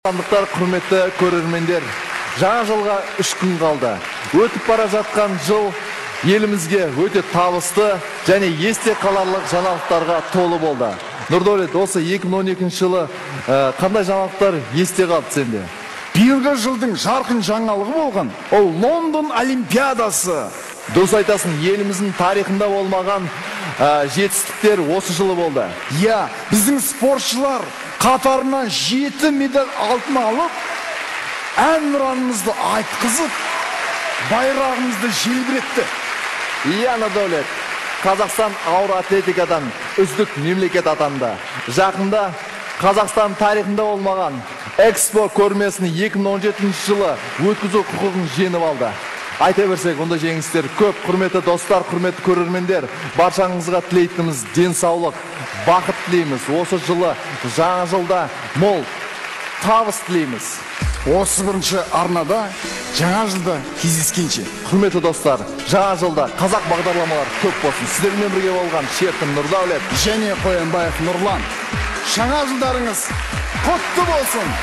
Қазақстандықтар, құрметті көрермендер, жаңа жылға 3 күн қалды. Өтіп бара жатқан жыл елімізге өте табысты және есте қаларлық жаңалықтарға толы болды. Нұрдәулет, осы 2012 жылы қандай жаңалықтар есте қалды сенде? Биылғы жылдың жарқын жаңалығы болған ол Лондон Олимпиадасы. Дұрыс айтасың, еліміздің тарихында болмаған жетістіктер осы жылы болды. Иә, біздің спортшылар қатарынан 7 медаль алтын алып, әнұранымызды айтқызып, байрағымызды желбіретті. Иә, Нұрдәулет, Қазақстан ауыр атлетикадан үздік мемлекет атанды. Жақында Қазақстан тарихында болмаған Экспо көрмесін 2017 жылы өткізу құқығын жеңіп алды. Айта берсек, онда жеңістер көп. Құрметті достар, құрметті көрермендер, баршаңызға тілейтініміз денсаулық, бақыт тілейміз. Осы жылы, жаңа жылда мол табыс тілейміз. 31 арнада жаңа жылда кездескенше. Құрметті достар, жаңа жылда қазақ бағдарламалар көп болсын. Сіздермен бірге болған Шеркін Нұрдәулет және Қоянбаев Нұрлан. Жаңа жылдарыңыз құтты болсын!